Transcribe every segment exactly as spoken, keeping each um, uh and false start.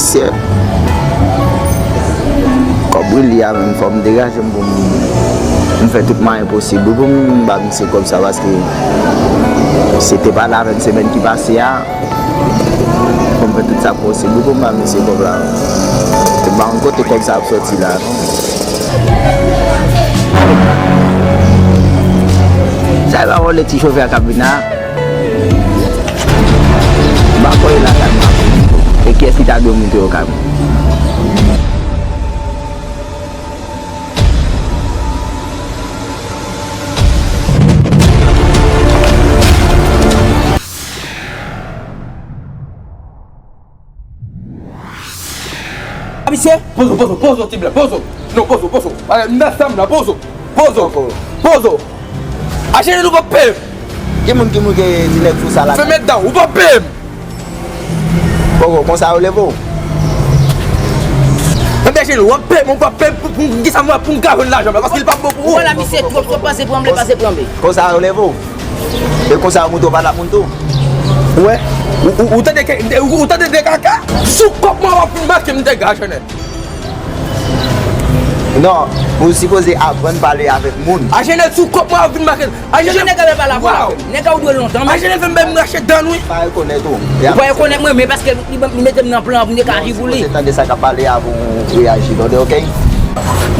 Mesye, kòb Willy a menm, fò m degaje m pou m, m fè tout mwayen posib wi pou m ba misye kòb sa, paske se te pale avè m semèn ki pase a. Fò m fè tout sa k posib wi pou m ba misye kòb la. M pa konn kote kòb sa ap sòti la non. Sa e pa vòlè ti chofè a k ap vin la? M pa kwè e lakay mwen ap vin. E kiyès ki ta dwe monte yo kay mwen? Misye, pozo, pozo, pozo, ti blan, pozo. Non, pozo, pozo. Pale m nan sa m nan, pozo. Pozo. Pozo. Achene nou p ap peye m. Ki moun ki mouke ti nèg fou sa la? Fèmen dan, ou p ap peye m. Pozo, konsa yo leve w? Mwen bèje nou, w ap peye m, ou p ap peye m pou, pou, pou, kisa mwen pou m ka jwenn lajan m la, paske li p ap bon pou ou. Vwala, misye twòp, twòp pase pran m, li pase pran m. Konsa yo leve w? E konsa yo moute w pa lap moun tou? Ou wè? Ou, ou, ou tande ke, ou, ou tande de kaka? Sou kòb mwen w ap vin make m degaje nèt. Non, ou sipoze aprann pale avèk moun. Achene sou kòb mwen ap vin make. Achene nèg avè pale avè la. Nèg a ou dwe lontan men. Achene fè m bay m rache dan wi. Pa rekonèt ou. Ou pa rekonèt mwen men paske li, li mete m nan plan pou m te ka aji pou li. Sipoze tande sa k ap pale avan ou reyaji, tande, oke?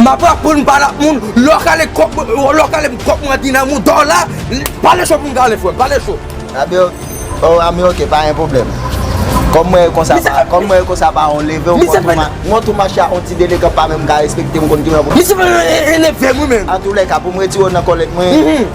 M ap aprann pale ak moun, lè w kale kòb, lè w kale kòb mwen di nan mouda w la, pale cho pou m kale frè m, pale cho. Abyo, oh, ami, oke, pa gen pwoblèm. Kòm mwen wè konsa pa, kòm mwen wè konsa pa yon leve, mwen tou ma-, mwen tou mache ak yon ti delegan pa menm ka respekte m konn ki jan pou. Misye fè e-, enève m wi menm. Antoulèka, pou m retire w nan kòlèt mwen,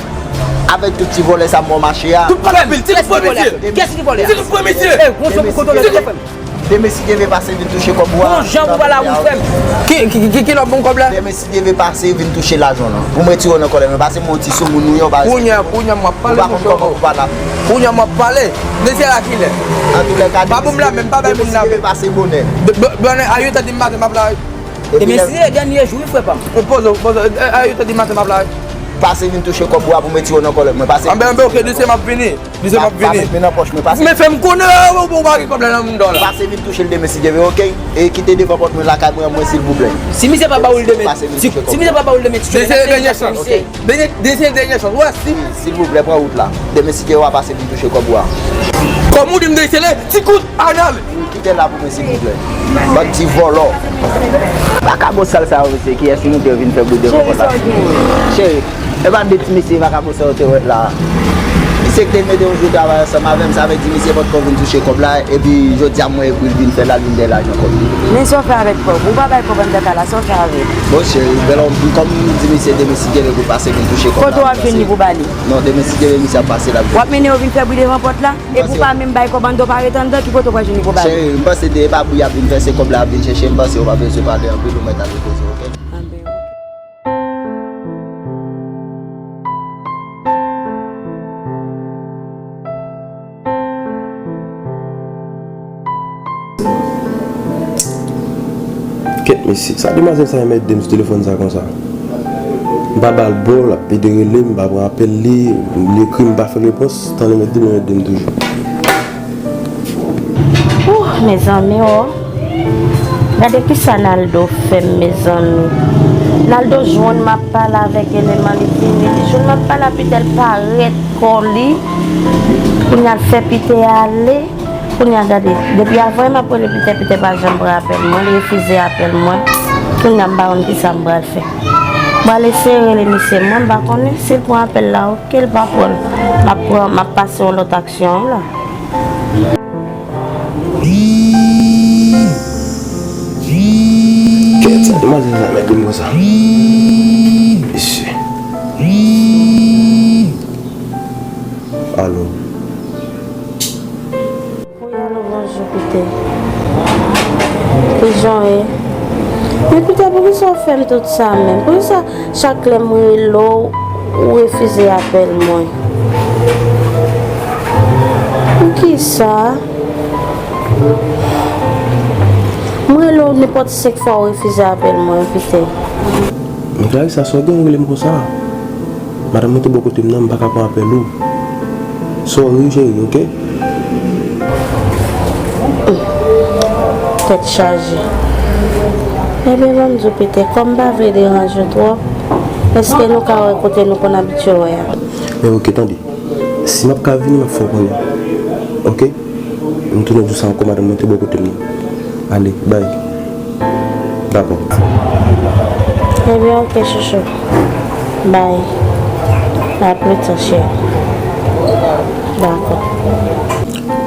avèk tout ti vòlè sa m wè w mache a. Tout pa pil, ti vòlè, mesye. Kiyès ki vòlè a? Ti vòlè, mesye. Demesi Deve pase vin touche kòb ou a. Bon jan pou pale a moun frè m. Ki, ki, ki, ki lè w bon kòb la? Demesi Deve pase vin touche lajan w lan. Pou m retire w nan kòlèt mwen, pase m yon ti soumoun ou yon bagay. Kounye a, kounye a m ap pale monchè. Ou pa konn kòman pou pale. Kounye a m ap pale. Mesye la kilè? Antoulèka, pa pou m la menm, pa bay moun la. Demesi Deve pase bonè. Bonè a uit è di maten m ap la. Demesi Deve dènye jou wi frè pa m. Pozo, pozo, a uit è di maten m ap la. Pase vin touche kòb ou a pou m retire w nan kòlèt mwen. Pase. Anben, anben, oke, dousman m ap vini. Misye m ap vini. Pa met men nan pòch mwen, pase. Men fè m konnen ou, ou pa gen kòb la nan mouda w la. Pase vin touche l demen si Dye vle, oke? E kite devan pòt mwen lakay mwen an mwen silvouplè. Si misye pa ba ou l demen, si, si misye pa ba ou l demen, si se dènye chans. Dènye, se dènye chans, w wè si. Silvouplè, pran wout la. Demen si Dye vle, w a pase vin touche kòb ou a. Kòm ou di m de sele, ti kout anal. Kite l la pou mwen silvouplè. Bann ti vòlò. Vakabon sal sa yo, mesye, kiyès ki moute yo vin fè bri devan pòt la? Cheri, e pa de ti mesye vakabon sa yo te wè la. Misye ki te mete yon jou travay ansanm avè m, sa vle di misye potko vin touche kòb la, epi jodi a mwen ekri l vin fè l al vin dèyè lajan kòb li. Men sa w fè avèk kòb? Ou pa bay kòb anndan kay la, sa w fè avè l? Bon, cheri, bèl, kòm m di misye demen si Dye vle pou l pase vin touche kòb la. Kote w ap jwenn li pou ba li? Non, demen si Dye vle misye ap pase l ap vin. W ap mennen yo vin fè bri devan pòt la? Epi w pa menm bay kòb anndan, w pa ret anndan, ki kote w pral jwenn li pou ba li? Cheri, m panse de e pa bri y ap vin fè, se kòb la y ap vin chèche, m panse ou pa bezwen pale anpil, ou mèt ale poze w, oke? Anben, oke. Kèt mesye, sa demwazèl sa renmen ede m sou telefòn sa konsa? M pa ba l bò, l ap pede rele m, m pa pran apèl li, li ekri m, m pa fè repons, tan li mèt di m, li mèt di m toujou. Ouh, mezanmi, oh. Gade kisa Naldo fè m, mezanmi. Naldo jwenn m ap pale avèk eleman, li vini, li jwenn m ap pale a Pitè, l parèt kò li. Kounye a l fè Pitè ale. Kounye a gade, depi avan m ap rele Pitè, Pitè pa janm pran apèl mwen, li refize apèl mwen. Kounye a m pa konn kisa m pral fè. M pral eseye rele misye, mwen m pa konnen si l pran apèl la, oke, l pa pran l. M ap pran, m ap pase yon lòt aksyon la. Kèt sa, demwazèl sa mèt di m konsa. Mesye. Alo. Wi, alo, bonjou, Pitè. Kijan w ye? Men Pitè, poukisa w fè m tout sa menm? Poukisa chak lè m rele w, ou refize apèl mwen? Poukisa? M rele w nenpòt senk fwa, ou refize apèl mwen, Pitè. Men Clarissa, sa w gen w rele m konsa? Madanm mwen te bò kote m nan, m pa ka pran apèl ou. Sorry, cheri, oke? Tèt chaje. Ebyen, ban m di w, Pete, kòm m pa vle deranje w twòp, èske nou ka wè kote nou konn abitye wè a? Men oke, tande. Si m ap ka vini, m ap fè w konnen. Oke? M tounen di w sa ankò, madanm mwen te bò kote m nan. Ale, bay. Dakò. Ebyen, oke, chouchou. Bay. A pli ta, cheri. Dakò.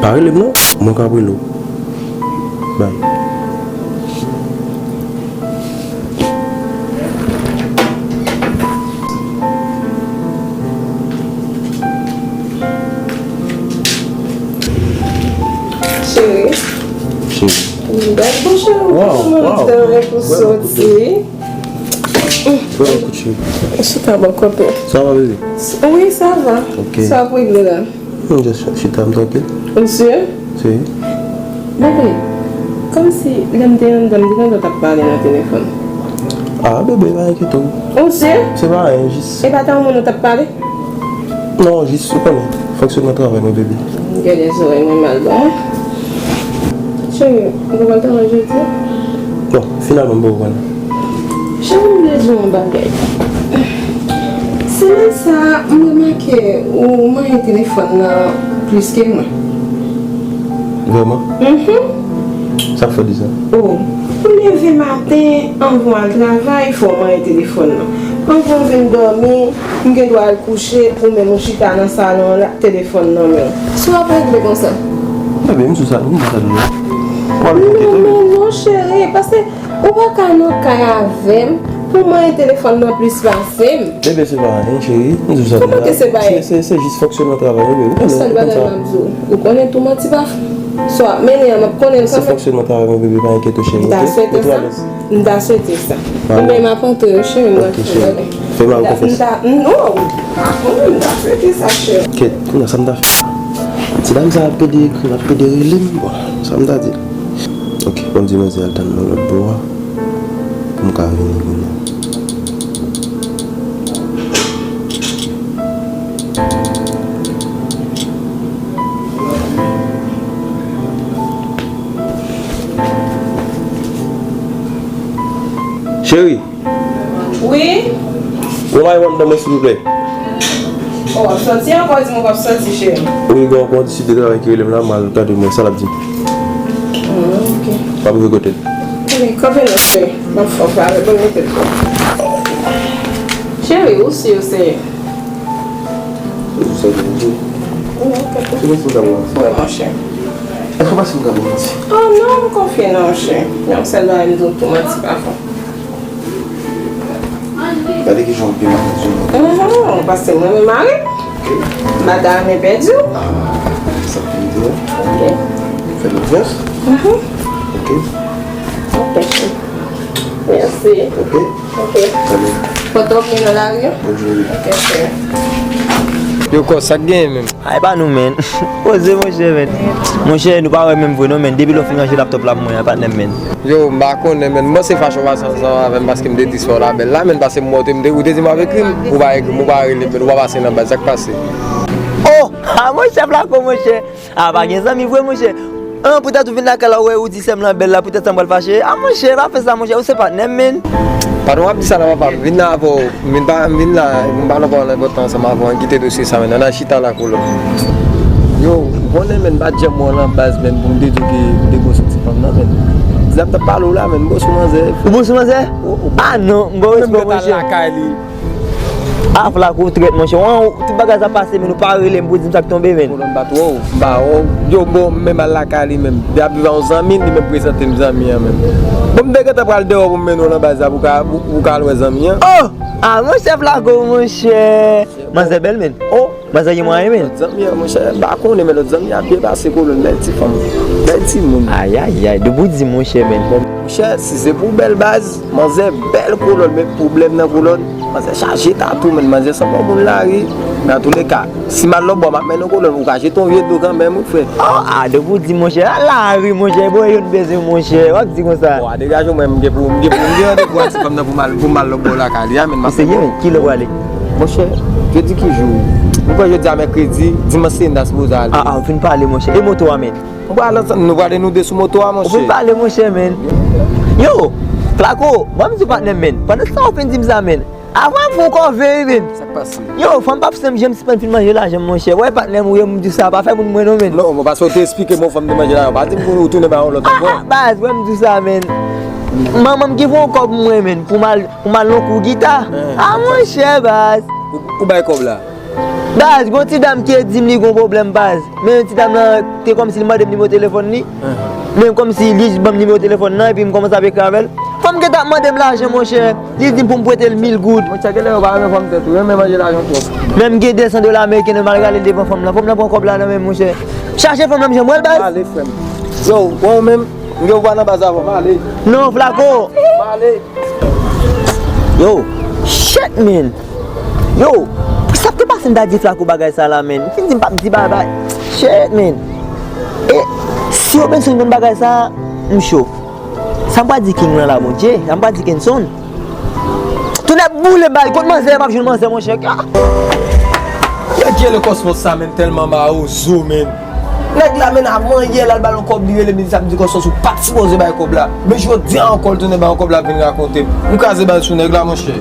Pa rele m non, mwen k ap rele w. Bay. Cheri. Cheri. Gad bon cheri, ou kòman w te anlè pou soti. Bon, kout cheri. Chita bò kote. Sa va, bebe? Wi, sa va. Ok. Sa ap regle la. M just chita, m trankil. Ou si? Si. Bebe, kòmsi lè m te anndan, m te tande w t ap pale nan telefòn. Ah, bebe, pa enkyete w. Ou si? Se pa anyen, jis. E pa ta yon moun ou t ap pale? Non, jis, ou konnen, fonksyonman travay mwen, bebe. Gade zòrèy mwen mal bon. Cheri, ou pral travay jodi? Non, finalman, m poko konnen. Cheri, m vle di w yon bagay. Semèn sa a, m remake ou manyen telefòn nan plis ke mwen. Vrèman? Mhm. Sa k fè w di sa? O, ou leve maten, anvan w al travay, fò w manyen telefòn nan. Anvan w vin dòmi, m gen dwa al kouche, ou menm ou chita nan salon an la, telefòn nan men w. Si w ap regle konsa. Bebe, m sou sa, m sou sa toujou. W ap regle tou. Non, non, non, cheri, paske ou pa ka nan kay avè m pou manyen telefòn nan plis pase m. Bebe, se pa anyen, cheri, m sou sa toujou. Kòman ke se pa anyen? Se, se, se jis fonksyonman travay, bebe. Ou konnen, se sèl bagay m ap di w. Ou konnen tou manti pa fè. Sa w ap mennen an, m ap konnen l kanmenm. Se fonksyonman travay mwen, bebe, pa enkyete w, cheri, oke? M ta swete sa. M ta swete sa. Ebyen, m ap antre wi, cheri, m pral fè bagay. Fè m al konfyans. M ta, m ta, non, pa konnen, m ta swete sa, cheri. Kèt, kounye a sa m ta fè? Ti dam sa ap pede ekri m, ap pede rele m. Bon, sa m ta di? Oke, bon, m di manzè al tann mwen lòt bò a. Pou m ka vini kounye a. Cheri. Wi? Ou mari w anndan mwen, silvouplè. O, w ap sòti ankò, di m ou p ap sòti, cheri. Wi, gen yon kondisip de travay ki rele m la, m al tande mwen sa l ap di. Hmm, ok. W ap rive kote l. Ok, kanpe non, cheri. M ap fè w pale, bon, mete l. Cheri, ou si yo se Ou sòti di. Wi, ok. Se konsa m ka manti. Wi, monchè. Èske w panse m ka manti? Oh non, m konfye nan ou, cheri. Yon sèl bagay m di w tou, manti pa fò. Gade kijan w byen manti. Mhm, paske mwen menm mari m. M pa ta renmen pèdi w. Ah, sa fini tou. Ok. Fè konfyans. Mhm. Ok. Ok, cheri. Mèsi. Ok. Ok. Alè. Pòt ou vini nan lari a? Bonjou. Ok, cheri. Yo, kò, sa k genyen menm? Ay, pa nou, menn. Poze, monchè, menn. Monchè, nou pa wè menm vre, non, menn. Depi lè w fin ranje laptòp la pou mwen an, patnè m, menn. Yo, m pa konnen, menn. M panse fache w pase ansanm avè m paske m te tris wè w la bèl la, menn, paske m wè w te, m te, ou te di m w ap ekri m. Ou pa ekri m, ou pa rele m, menn, ou pa pase nan baz, sa k pase? Oh! Ah, monchè, Flaco, monchè. Ah, pa gen zanmi vre, monchè. An, poutèt ou vin lakay la, ou wè, ou di sè m lan bèl la, poutèt sa m pral fache. Ah, monchè, pa fè sa, monchè, ou se patnè m, menn. Patwon ap di sa la, papa. M vin la avè w. M vin pa, m vin la, m pa nan pawòl enpòtan ansanm avè w. Ann kite dosye sa, menn. Ann al chita la, kolòn. Yo, ou konnen, menn, m pa t janm wè w nan baz, menn, pou m te di w ke m te gon sou ti fanm nan, menn. Di la m t ap pale w la, menn, m bo sou manzè. Ou bo sou manzè? Ah, non, m ba w respè, monchè. Lakay li. Ah, Flaco, ou trèt, monchè. Wan, tout bagay sa pase, menn, ou pa rele m pou di m sa k tonbe, menn. Kolòn pa twò, m pa wè w. Yo, bon, m menm al lakay li menm. Li ap viv a yon zanmi, li menm prezante m zanmi an menm. Bon, m te gentan pral deyò pou m mennen w nan baz la, pou w ka, pou, pou w ka al wè zanmi an. Oh! Ah, monchè Flaco, monchè. Manzè bèl, menn. Oh! Manzè gen mwayen, menn. Lòt zanmi an, monchè, m pa konnen, men lòt zanmi an ap byen pase, kolòn, bèl ti fanm. Bèl timoun. Ayayay, depi w di, monchè, menn. Monchè, si se pou bèl baz, manzè bèl, kolòn, men pwoblèm nan, kolòn, manzè chaje tatou, menn, manzè sanble yon moun lari. Men antouleka, si m al lòtbò, m ap mennen w, kolòn, ou ka jete yon vye do kanmenm, wi, frè. Oh, ah, depi w di, monchè, a lari, monchè, bon, yo n bezwen, monchè, w ap di konsa. Bon, a degaje w, mwen, m gen pou, m gen pou, m gen randevou ak ti fanm nan pou m al, pou m al lòtbò lakay li a, menn, m ap mennen w. Monchè, ki lè w prale? Monchè, jodi ki jou? Ou kwè jodi a mèkredi, dimanch se n ta sipoze ale. Ah, ah, ou fin pale, monchè. E moto a, menn? Nou pral ansanm, nou pral nou de sou moto a, monchè. Ou fin pale, monchè, menn. Yo, Flako, ban m di w patnè m, menn. Pandan sa w fin di m sa, menn. Avan m fè w kòve, wi, menn. Sa k pase? Yo, fanm p ap sanm janm sispann fin manje lajan m, monchè. Wè, patnè m, ou ye, m di sa, pa fè moun mwen non, menn. Non, bon, paske w te esplike m, fanm te manje lajan, pa di m pou w tounen bay yon lòt ankò. Ah, ah, baz, wè, m di sa, menn. Manman m ki fè yon kòb mwen, menn, pou m al, pou m al nan kou gita. Ah, monchè, baz. Ou, ou bay kòb la? Baz, gon ti dam ki di m li gon pwoblèm, baz. Men ti dam nan te kòmsi li mande m nimewo telefòn li. Men kòmsi li jis ban m nimewo telefòn nan, epi m kòmanse ap ekri avè l. Fanm gentan ap mande m lajan, monchè. Li di m pou m prete l mil goud. Monchè, genlè yo pa renmen fanm tèt ou, yo renmen manje lajan twòp. Men m gen de san dola ameriken, m al rale l devan fanm lan. Fanm lan pran kòb la nan men m, monchè. Chache fanm lan, m janm wè l, baz. Ale, frè m. Yo, bon, ou menm, m gen ou pa nan baz avè m, ale. Non, Flako. Ale. Yo, shit, man. Yo, sa k te pase m ta di Flako bagay sa la, man. M fin di m p ap di bagay. Shit, man. E si Robinson konn bagay sa, m cho. Sa m pral di King lan la, Bondye? Sa m pral di Kenson? Tonnè boule bal, kot manzè, m ap jwenn manzè, monchè. Ah! Nèg ki rele Cosmos sa, man, tèlman mawozo, man. Nèg la, men, avan yè, l al ba l yon kòb, li rele m, li di sa, m di Cosmos ou pa t sipoze bay kòb la. Men jodi a ankò, l tounen ba l yon kòb la, vin rakonte m. M kraze bal sou nèg la, monchè.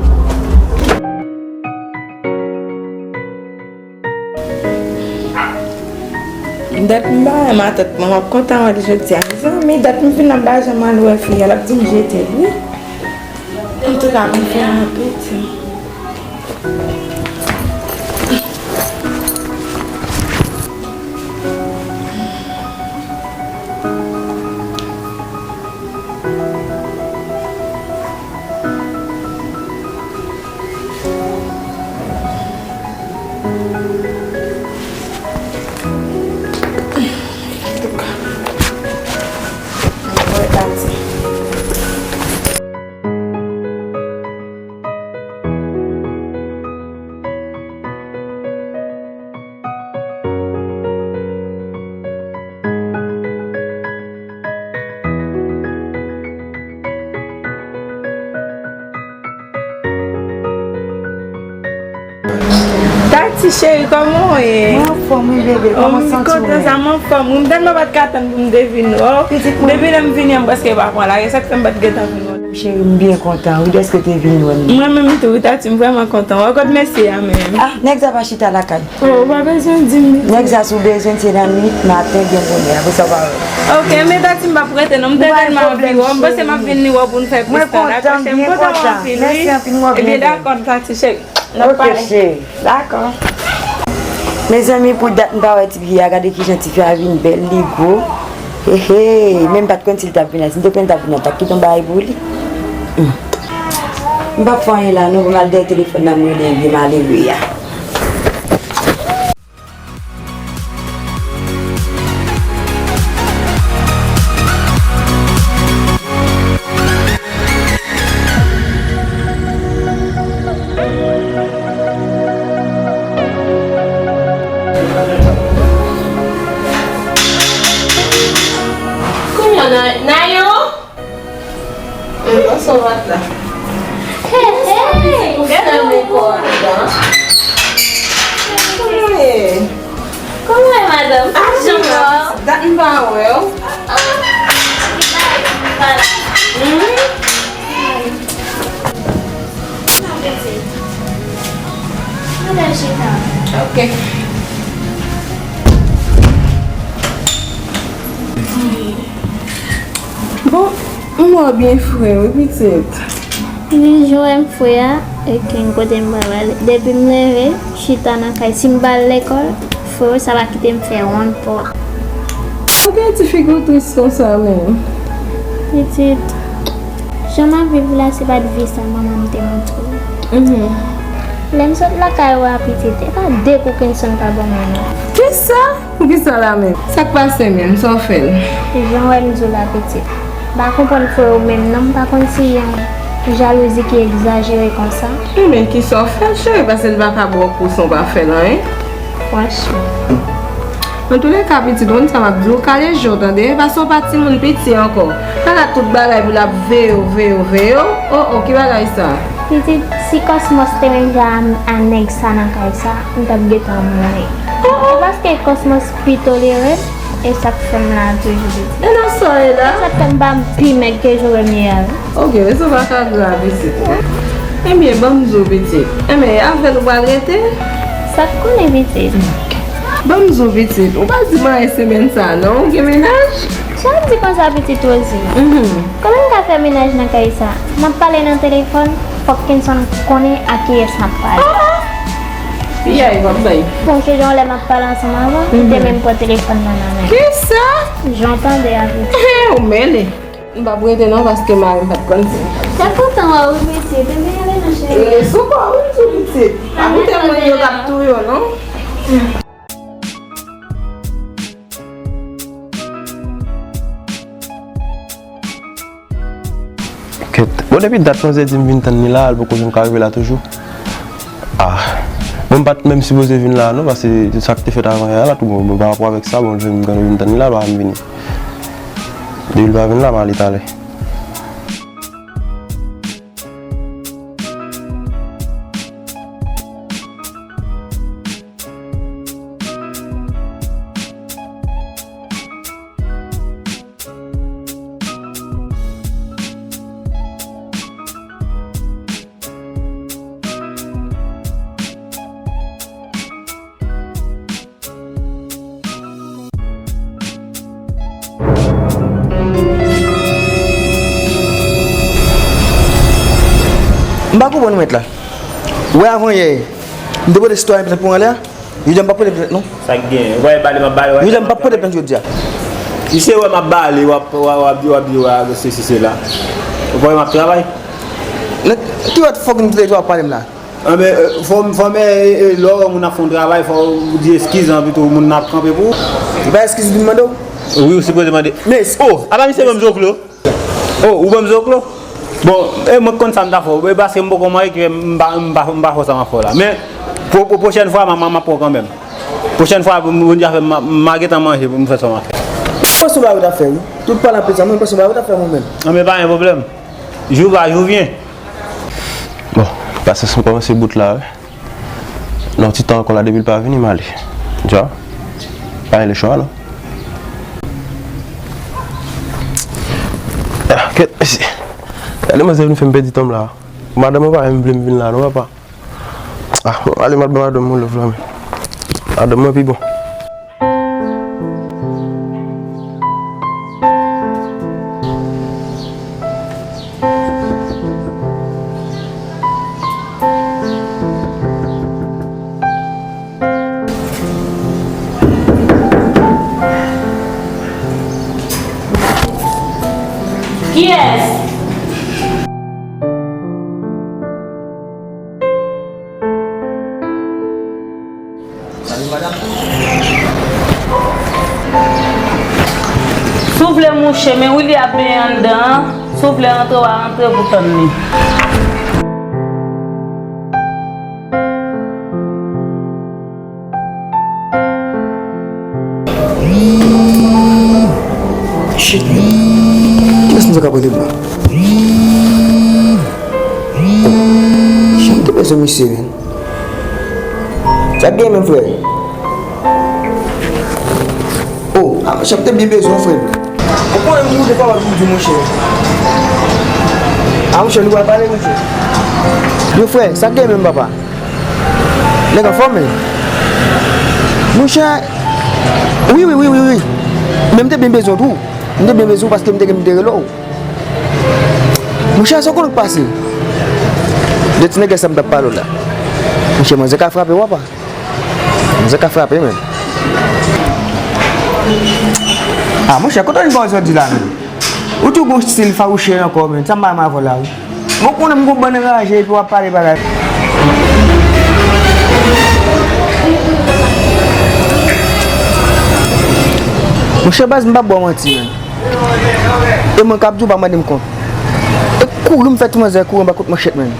Dat m pa wè matant mwen, m ap kontan wè l jodi a. Mezanmi, dat m vin ap ba janm al wè fi a, l ap di m jete l, wi. Antouka, m fè apeti. Tati cheri, kòman w ye? Mwen anfòm wi, bebe. Kòman w santi w menm? M kontan sa, m anfòm wi. M tèlman pa t ka tann pou m te vin wè w. Pitit mwen. Depi lè m vini an, m prèske pa pran lari. E sa k fè m pa t gentan vin wè w. Cheri, m byen kontan wi dèske w te vin wè m. Mwen menm tou wi, Tati, m vrèman kontan wè w. Kot mesye a menm? Ah, nèg sa pa chita lakay. Oh, ou pa bezwen di m. Nèg sa, si w bezwen l, se nan nwit, maten, byen bonè. Apre sa, w pa wè l. Ok, men Tati, m p ap rete non, m te tèlman anvi wè w. M panse m ap vin ni wè w pou n fè plis tan, dakò cheri? M kontan anpil wi. Mèsi anpil, mwen. Ebyen dakò, Tati cheri. N ap pale. Ok, cheri. Dakò. Mezanmi, pou dat m pa wè tifi a, gade kijan tifi a vin bèl, li gwo. He, he, men m pa t konn si l t ap vin la. Si m te konnen l t ap vin la, m t ap kite yon bagay pou li. Hmm. M p ap fè anyen la non, pou m al dèyè telefòn nan, m rele vye malere a. Kounya, Nay-, Nayo? Mwen panse w pa t la. Hey, hey, ou fèmen kò w anndan. Kòman w ye? Kòman w ye, madanm? Pa janm wè w. Dat m pa wè w. Hmm? Bon apeti. Madam chita. Ok. Bon, m wè w byen fre wi, pitit. Wi, jan w wè m fre a, e gen kote m pral ale. Depi m leve, chita nan kay. Si m pa al lekòl, fre w sa pa kite m fè wonn pa w. Poutèt ti figi w tris konsa menm? Pitit, jan m ap viv la, se pa t vi sa manman m te montre m. Mhm. Lè m sot lakay ou a, pitit, e pa de kou Kenson pa ban mwen non. Kisa? Poukisa la menm? Sa k pase menm? Sa w fè l? Jan w wè m di w la, pitit. M pa konprann frè w menm non, m pa konn si yon jalouzi ki egzajere konsa. Ebyen, kisa w fè l, cheri? Paske l pa ka ba w kou san w pa fè l anyen. Franchman. Antouleka, pitit, ou konn sa m ap di w, kale je w, tande? Paske w pa timoun piti ankò. Pa gad tout bagay pou l ap veye w, veye w, veye w. Oh, oh, ki bagay sa? Pitit, si Kòsmòs te menm jan a, a nèg sa nan kay sa, m t ap gentan mouri. E paske Kòsmòs pi tolere m, e sa k fè m la toujou, pitit. E nan sa w ye la? E sa k fè m pa pi mèg ke joure m ye a, wi. Ok, men sa pa ka grav, pitit. Ebyen, ban m di w, pitit. Ebyen, avè l ou pral rete? Sa k konnen, pitit. Ban m di w, pitit. Ou pa di m anyen semèn sa, non? Ou gen mennaj? Sa w di konsa, pitit Rosie? Mhm. Kòman m ka fè mennaj nan kay sa? M ap pale nan telefòn, fòk Kenson konnen a kiyès m ap pale. Piyay w ap bay. Bon, se jan lè m ap pale ansanm avan, m te menm pran telefòn nan nan men. Kisa? Jan w tande a, pitit. Ou mele. M p ap rete non, paske mari m pa t konn sa. Sa kontan wè w, pitit. Ebyen, ale non, cheri. Rele sou kò w, wi, pitit. Pa koute moun yo k ap touye w, non. Kèt. Bon, depi dat manzè di m vin tann li la, l poko janm ka rive la toujou. Ah. Bon, m pa t menm sipoze vin la, non, paske sa k te fèt avan yè a la, tou bon, bon, pa rapò avèk sa, bon, l vin, m vin tann li la, l pa janm vini. Depi l pa vin la, m ale talè. M pa konprann ou mèt la. Ou wè avan yè, m te pote sitwayen plent pou anlè a. Jodi a m p ap pote plent non. Sa k gen? Ou pa wè bale m ap bale, ou pa wè. Jodi a m p ap pote plent jodi a. Si se wè m ap bale, w ap, w ap, w ap di w a sesi sela. Ou pa wè m ap travay? Nan ki lòt fòk m te w ap pale m la? Anben, fò, fò men, e, e, lè w wè moun ap fè yon travay, fò w di eskiz anpi tou moun nan ap kanpe pou ou. Se pa eskiz m vin mande w? Wi, ou sipoze mande. Men oh, apa misye ban m zoklo? Oh, ou ban m zoklo? Bon, e mwen k konn sa m ta fè w. E paske m poko marye ki fè m pa, m pa, m pa fè w sa m ap fè w la. Men, pwo, pwo, pwochèn fwa, m a, m a, m a pran w kanmenm. Pwochèn fwa, Bondye a fè m, m a gentan manje pou m fè sa m ap fè. Mwen panse w pa wè w t ap fè, wi. Tout pale anpil sa, mwen panse w pa wè w t ap fè mwen menm. Anben, pa gen pwoblèm. Jou va, jou vyen. Bon, pasyans m kòmanse bout la, wi. Nan yon ti tan ankò la, depi l pa vini, m ale. Dja. Pa gen lechwa, non. Ah, kèt, mesye. Gade manzè vin fè m pèdi tan m la. Madanm mwen pa menm vle m vin la, non, papa. Ah, bon, ale, m al ban madanm mwen love la, men. Madanm mwen pi bon. Kiyès? Si w vle mouche, men Willy ap benyen anndan an. Si w vle rantre, w a rantre pou tann li. Shit, man. Kilès moun sa k ap rele m la? Shit, m te bezwen misye, man. Sa k gen menm, frè? Oh, a, monchè, m te byen bezwen w, frè m. Ou konnen m moute pa w ap di, monchè. A, monchè, nou pral pale, monchè. Yo, frè, sa k gen menm, papa? Nèg anfòm, men. Monchè, wi, wi, wi, wi, wi. Men m te byen bezwen w tou. M te byen bezwen w paske m te gen m te rele w. Monchè, sa w konnen k pase? De ti nègès sa m t ap pale w la. Monchè, manzè ka frape w, papa. Manzè ka frape, men. Ah, monchè, kote w jwenn bagay sa w di la, men? Ou tou gon stil fawouche ankò, men. Sa m pa renmen avè w la, wi. Bon, konnen m gon bann raje epi w ap pale bagay. Monchè, baz, m p ap ba w manti, men. E mwen k ap di w pa mande m kont. E kouri m fè ti manzè kouri anba kout manchèt, men.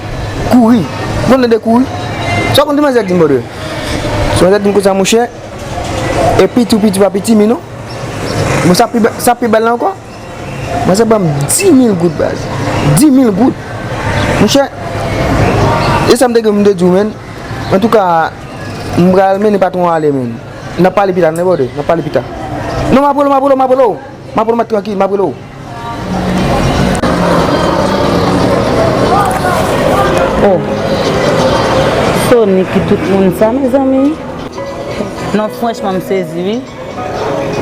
Kouri. Ou konn tande kouri? Sa w konn ti manzè di m, brother? Ti manzè di m konsa, monchè. E piti w piti pa piti mi, non. Bon, sa pi bè-, sa pi bèl la ankò. Manzè ban m di mil goud, baz. Di mil goud. Monchè, E sa m te gen pou m te di w, menn. Antouka, m pral mennen patwon an ale, menn. N ap pale pita, n ap pale pita. Non, m ap rele w, m ap rele w, m ap rele w. M ap rele w, mèt, trankil, m ap rele w. Oh. Sony ki tout moun sa, mezanmi. Non, franchman, m sezi, wi.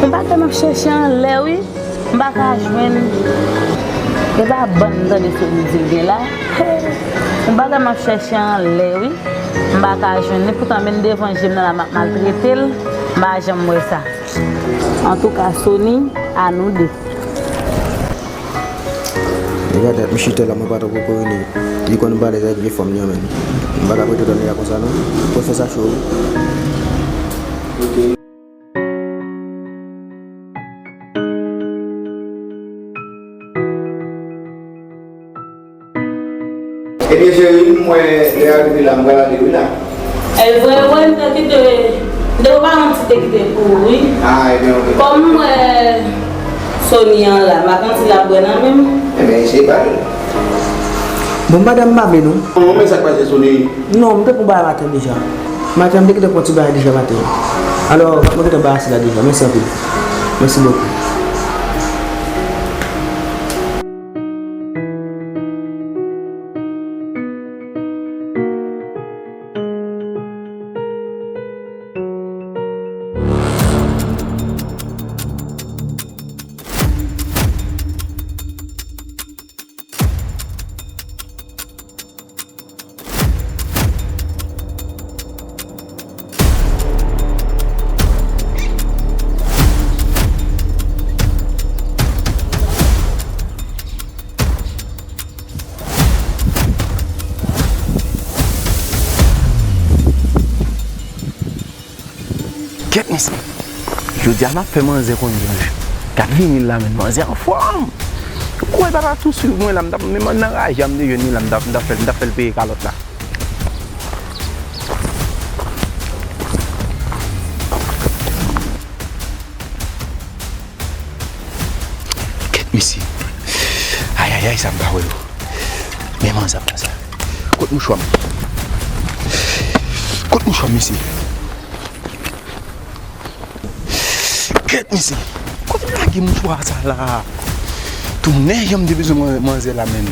Yon bagay m ap chèche anlè, wi. M pa ka jwenn. E pa bann m tande Sony di l gen la. Yon bagay m ap chèche anlè, wi. M pa ka jwenn li. Poutan, menm devan je m nan la, m ap maltrete l. M pa janm wè sa. Antouka, Sony, a nou de. Li pa dat m chita la, mwen pa twò konprann li. Li konn m pa alèz avèk vye fanm li an menm. M pa ka prete tan nèg la konsa non. Pwofesè cho wi. Ok. Ebyen cheri, m wè lè a rive la, m pral ale wi la. E vre, wè, m te kite, m te pa yon ti te kite pou ou, wi. Ah, ebyen, ok. Kòm m wè Sony an la, m pa konn si l ap bwè nan men m. Ebyen, eseye pale. Bon, madanm, m pa vle non. Non, men sa k pase, Sony? Non, m te pran bagay maten deja. Maten, m te kite pran ti bagay deja maten. Alò, mwen kite anbarase la deja. Mèsi anpil. Mèsi bokou. Kèt mesye. Jodi a m ap fè manzè konn zonj. Gad vinil la menm, manzè anfòm. Ou kwè l pa ta tou swiv mwen la, m t ap, menm nan raje a m te jwenn li la, m t ap, m t ap fè l, m t ap fè l peye kalòt la. Kèt mesye. Ayayay, sa m pa wè yo. Men manzè ap pase. Kot mouchwa m? Kot mouchwa m, mesye? Kèt mesye. Kote m lage mouchwa sa la? Tonnè, jan m te bezwen man-, manzè la menm.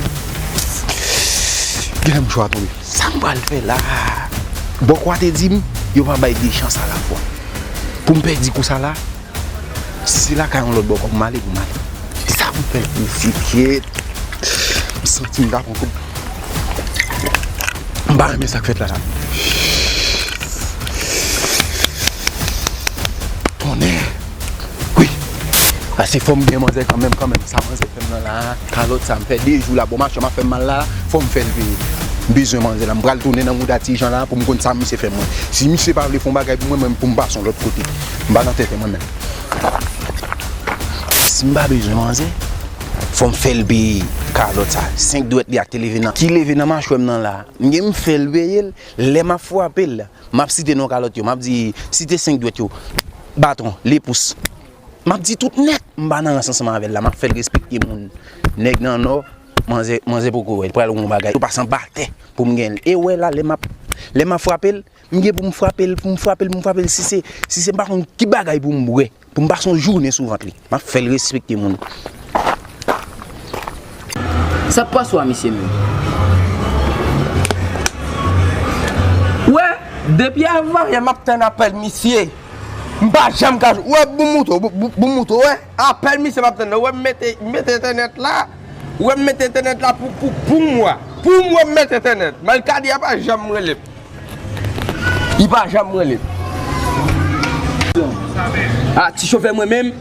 Genlè mouchwa tonbe. Sa m pral fè la? Bòkò a te di m, yo pa bay de chans alafwa. Pou m pèdi kou sa la, si se lakay yon lòt bòkò pou m ale, pou m ale. Sa pou m fè l pou isit, kèt. M santi m ta pran kout. M pa renmen sa k fèt la, la. Tonnè. Wi. Pase fò m gen manzè kanmenm, kanmenm. Sa manzè fè m nan la, kalòt sa m fè de jou la. Bon, machann m ap fè m mal la, fò m fè l peye. M bezwen manzè la. M pral tounen nan mouda ti jan la pou m konn sa misye fè mwen. Si misye pa vle fè yon bagay pou mwen, mwen pou m pase yon lòt kote. M pa nan tèt mwen menm. Si m pa bezwen manzè, fò m fè l peye kalòt sa. Senk dwèt li a te leve nan, ki leve nan machwè m nan la. M gen m fè l peye l. Lè m ap frape l, m ap site non kalòt yo. M ap di, site senk dwèt yo. Baton, lepous. M ap di tout nèt, m pa nan rans ansanm avè l la. M ap fè l respekte moun. Nèg nan nò, manzè, manzè poko wè l. Pral yon bagay. Yo pase anba tè pou m gen l. E wè la, lè m ap, lè m ap frape l, m gen pou m frape l, pou m frape l, pou m frape l. Si se, si se m pa konn ki bagay pou m bwè, pou m pase yon jounen sou vant li. M ap fè l respekte moun. Sa k pase w a misye menm? Wè, depi avan yè m ap tann apèl misye. M pa janm ka jwenn. Wè, boumouto, bou-, bou-, boumouto, wè. Apèl misye m ap tann nan. Wè, m mete, m mete entènèt la. Wè, m mete entènèt la pou, pou, pou mwa. Pou mwa, m mete entènèt. Malkadi a pa janm rele m. Li pa janm rele m. A, ti chofè mwen menm,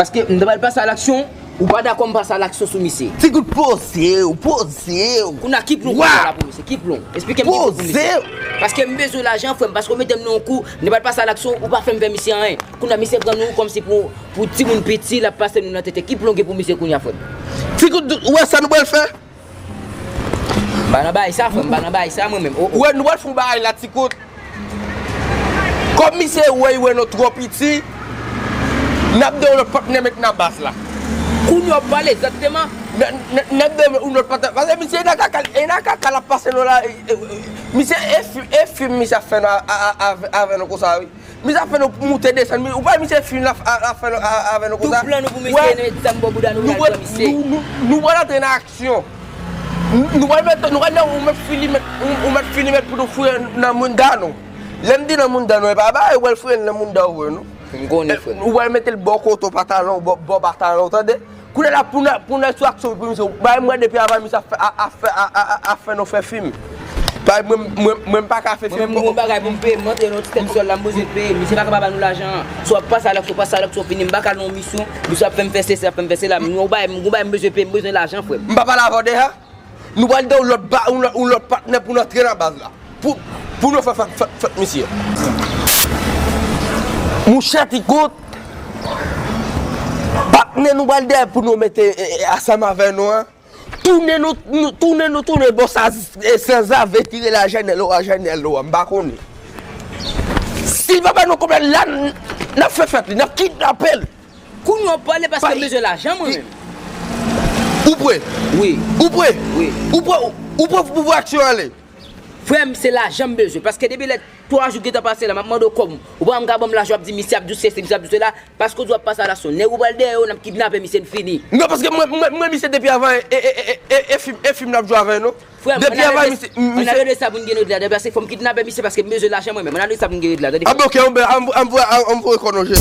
paske m ta pral pase a laksyon, ou pa dakò m pase a laksyon sou misye. Ti kout poze w, poze w. Kounye a ki plon w la pou misye? Ki plon? Esplike m ki plon pou misye. Poze w. Paske m bezwen lajan, frè m, paske w mete m nan yon kou, m ta pral pase a laksyon, ou pa fè m fè misye anyen. Kounye a misye pran nou kòmsi pou, pou timoun piti, l ap pase nou nan tete. Ki plon gen pou misye kounye a, frè m? Ti kout, ou wè sa nou pral fè? M pa nan bagay sa, frè m, m pa nan bagay sa, mwen menm. O, o. Wè, nou pral fè yon bagay la, ti kout. Kòm misye wè, wè nou twò piti, n ap de yon lòt patnè met nan baz la. Kounye a w ap pale egzakteman. Nèg de yon lòt pata. Paske misye e nan kaka, e nan kaka l ap pase nou la. Misye e fim, e fim misye ap fè nou avè nou konsa wi. Misye ap fè nou moute desann. Ou pa misye fim la ap fè nou avè nou konsa. Tout plan nou pou misye, nou met zam bò bouda nou, nou al pran misye. Nou pral antre nan aksyon. Nou pral mete, nou pral nan ou met fini met, ou met fini met pou nou fouye nan mounda nou. Lè m di nan mounda nou, e pa bagay ou pral fouye nan mounda ou vre non. M konnen frè m. Ou pral mete l bò kote w patalon, bò patalon, tande. Kounye a la pou n al sou aksyon pou misye. Bay mwen depi avan misye ap fè nou fè fim. Bay mwen, mwen, mwen m pa ka fè fim. Mwen menm m gon bagay pou m peye, m antre nan yon ti tèt sòl la, m bezwen peye. Misye pa ka pa ba nou lajan an. Si w ap pase alòk, si w pase alòk, si w fini, m pa ka nan yon misyon. Misye ap fè m fè sesi, ap fè m fè sela. M gon bagay, m gon bagay m bezwen peye, m bezwen lajan frè m. M pa pale avè w deja. Nou pral nan yon lòt ba, yon lòt, yon lòt patnè pou n antre nan baz la. Pou, pou nou fè fèt, fèt, fèt misye. Mouchè ti kout. Patnè nou pral dèyè pou nou mete ansanm avè nou an. Tounen nou, nou tounen nou tounen bò sa, sanzave tire la jènèl ou a jènèl ou a, m pa konnen. Si l pa ba nou kòb la, n ap fè fèt li, n ap kidnape l. Kounye a w pale paske m bezwen lajan mwen menm. Ou pre? Wi. Ou pre? Wi. Ou pre, ou pre pou pran aksyon ale? Frè m, se lajan m bezwen. Paske depi lè twa jou gentan pase la, m ap mande w kòb. Ou pa janm ka ban m lajan, w ap di misye ap di w sesi, misye ap di w sela. Paske w di w ap pase a laksyon. Nèg ou pral dèyè yo, n ap kidnape misye, n fini. Non, paske mwen, mwen, mwen, misye depi avan, e, e, e, e, e fim, e fim n ap jwe avè nou. Frè m, ann al regle sa pou n gen rèd la, paske fò m kidnape misye paske m bezwen lajan mwen menm. Ann al regle sa pou n gen rèd la, tande. A, bon, ok, ann voye kò nou je.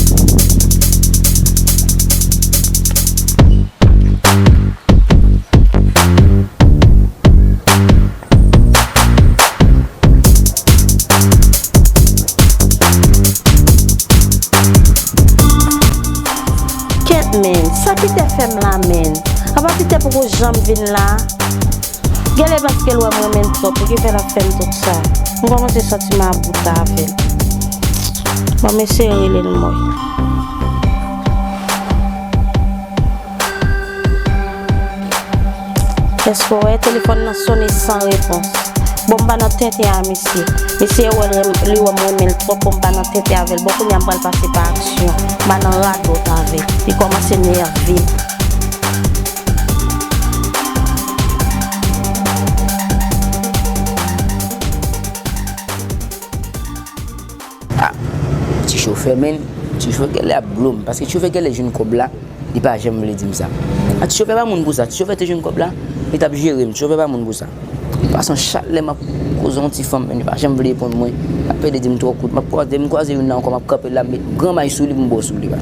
Kèt, men, sa Pitè fè m la, men. Apa Pitè poko janm vin la? Genlè paske l wè m renmen l twòp, pou ki fè l ap fè m tout sa. M kòmanse santi m about avè l. Ban m eseye rele l m wè. Èske w wè telefòn nan sonnen san repons? Bon, m pa nan tenten a misye. Misye wè l, li wè m renmen l twòp pou m pa nan tenten avè l. Bon, kounye a m pral pase pa aksyon. M pa nan radòt avè l. Li kòmanse nève m. Ah, ti chofè, men, ti chofè genlè ap blo m, paske ti chofè genlè jwenn kòb la, li pa janm vle di m sa. Ah, ti chofè pa moun pou sa, ti chofè te jwenn kòb la, li t ap jere m, ti chofè pa moun pou sa. Li pase yon chat lè m ap koze yon ti fanm, men li pa janm vle reponn mwen. L ap pede di m twò kout, m ap kwaze, m kwaze youn la ankò, m ap kanpe la, m met gran may sou li pou m bò sou li, ba.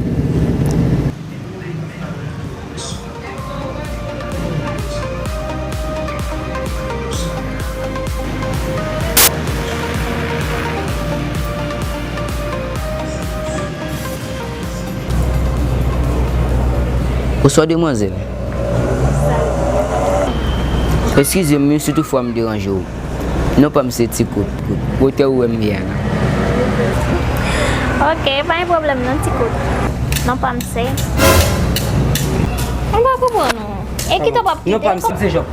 Bonswa, demwazèl. Eskize m, wi, si toutfwa m deranje w. Non pa m se Ti Kout. Wotè ou wè m ye a la. Ok, pa gen pwoblèm non, Ti Kout. Non pa m se. Mwen pa konprann ou. E kite w p ap kite. Non pa m se Jòb.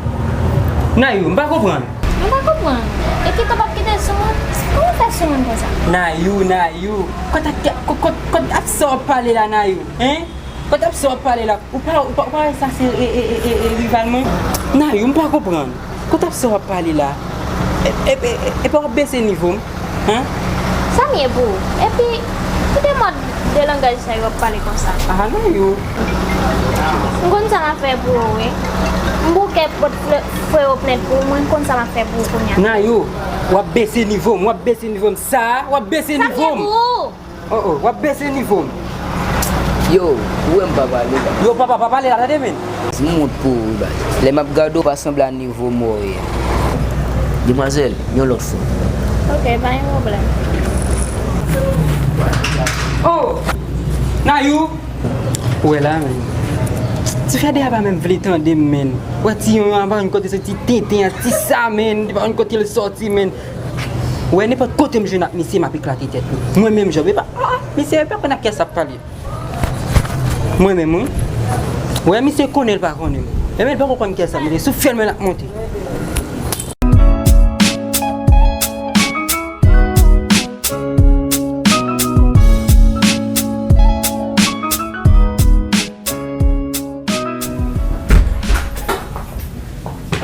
Nayou, m pa konprann. Mwen pa konprann. E kite w p ap kite sou moun. Kòman w fè sou moun konsa? Nayou, Nayou. Kot ak, kot, kot, kot ak sa w ap pale la, Nayou? Hein? Kot ap sa w ap pale la? Ou pa, ou pa, ou pa wè sa se, e, e, e, e, e rival mwen? Nayou, m pa konprann. Kot ap sa w ap pale la? E, e, e, e pa w ap bese nivo m? Hein? Sa m ye pou ou? Epi, kite mòd de langaj sa yo w ap pale konsa. Ah, Nayou. M konn sa m ap fè pou ou, wi. M bouke pot frè, frè yo plent pou ou, mwen konn sa m ap fè pou ou kounye a. Nayou, w ap bese nivo m, w ap bese nivo m. Sa a, w ap bese nivo m. Sa m ye pou ou? Oh, oh, w ap bese nivo m. Yo, ou wè m pa pale la. Yo, papa, pa pale la, tande, men. M wont pou ou, baz. Lè m ap gade w, pa sanble a nivo m wè w ye a. Demwazèl, yon lòt fwa. Ok, pa gen pwoblèm. Oh! Nayou! Ou wè la, men. Ti Fèdè a pa menm vle tande m, men. Ou wè ti yon an pa konn kote soti tenten an, ti sa, men. Li pa konn kote l soti, men. Ou wè, nenpòt kote m jwenn ak misye, m ap eklate tèt li. Mwen menm, Jòb, epa, ah, misye, epa konn ak kiyès l ap pale. Mwen menm, wi. Ou wè, misye konnen l pa konnen m. Enben, l poko konn kiyès l ap mete. Sou fyèl mwen l ap monte.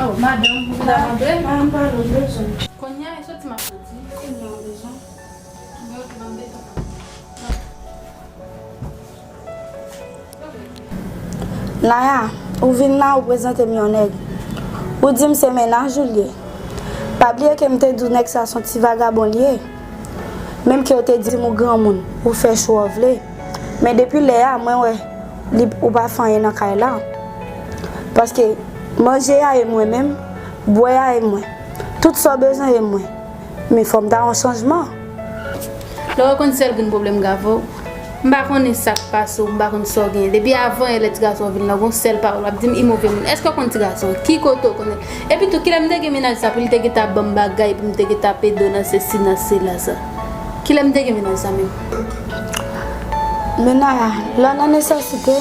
Oh, madanm, ou ta rantre? Madanm, pale, ou bezwen m? Kounye a, e soti m ap soti. Kounye a, ou bezwen? Mwen, ok, ban m bezwen. Naya, ou vin la, ou prezante m yon nèg. Ou di m se mennaj ou l ye. Pa bliye ke m te di w nèg sa se yon ti vagabon l ye. Menm ke w te di m ou granmoun, ou fè cho w vle. Men depi lè a, mwen wè li, ou pa fè anyen nan kay la. Paske manje a e mwen menm, bwè a e mwen. Tout sa w bezwen e mwen. Men fò m ta yon chanjman. Lè w konn sèl grenn pwoblèm m gen avè w, m pa konnen sa k pase w, m pa konn sa w genyen. Depi avan yè lè ti gason an vin la, w gon sèl pawòl w ap di m, i move moun. Èske w konn ti gason an? Ki kote w konnen l? Epi tou, kilè m te gen mennaj sa pou li te gentan ap ban m bagay, pou m te gentan ap ede w nan sesi, nan sela sa? Kilè m te gen mennaj sa menm? Men Naya, lè w nan nesesite,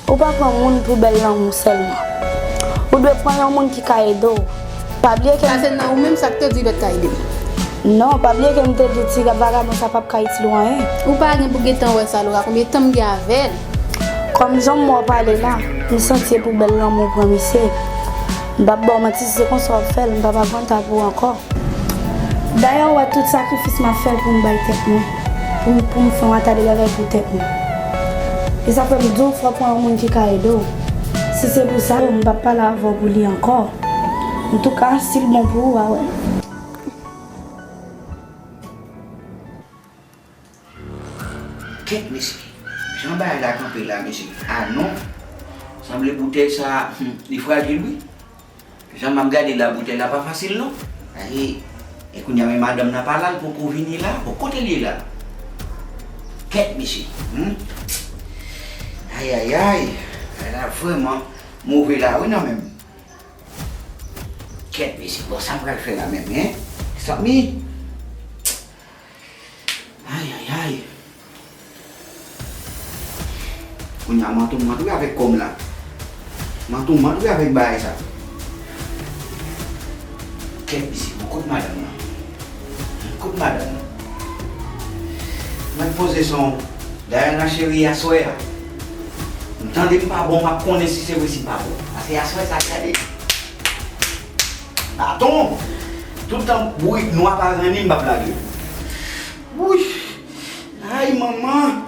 ou pa pran moun pou bèl lanmou sèlman. Ou dwe pran yon moun ki ka ede w. Pa bliye ke... Sa se nan ou menm sa k te di l pa t ka ede m. Non, pa bliye ke m te di w ti vagabon sa p ap ka itil ou anyen. Ou pa gen pou gentan wè sa, Laura, konbyen tan m gen avè l. Kòm jan m wè w pale la, m santi se pou bèl lanmou w pran misye. M p ap ba w manti, si se konsa w ap fè l, m p ap akonpanye w ankò. Dayè, ou wè tout sakrifis m ap fè pou m bay tèt mwen, pou m, pou m fè yon ta de bagay pou tèt mwen. E sa fè m di w fò w pran yon moun ki ka ede w. Si se pou sa, m p ap pale avè w pou li ankò. Antouka, si l bon pou ou, a wè. Kèt mesye, jan bagay la kanpe la, mesye. A non, sanble boutèy sa, hmm, li frajil wi. Jan m ap gade la, boutèy la pa fasil non. Ayi, e kounye a men madanm nan pa la, l poko vini la. Bon, kote l ye la? Kèt mesye. Hmm? Ayayay. Bagay la vrèman move la wi nan men m. Kèt mesye. Bon, sa m pral fè la menm, en? Mezanmi. Ayayay. Kounye a m antoumante wi avèk kò m la. M antoumante wi avèk bagay sa. Kèt mesye, bon, kot madanm nan? Kot madanm nan? Mwen poze son. Dayè nan cheri aswè a, m tande m pa bon, m ap konnen si se vre si m pa bon. Paske aswè sa gade. Baton! Tout tan bourik nwa pa ranni m p ap lage. Wouy! Ay manman!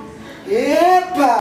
Epa!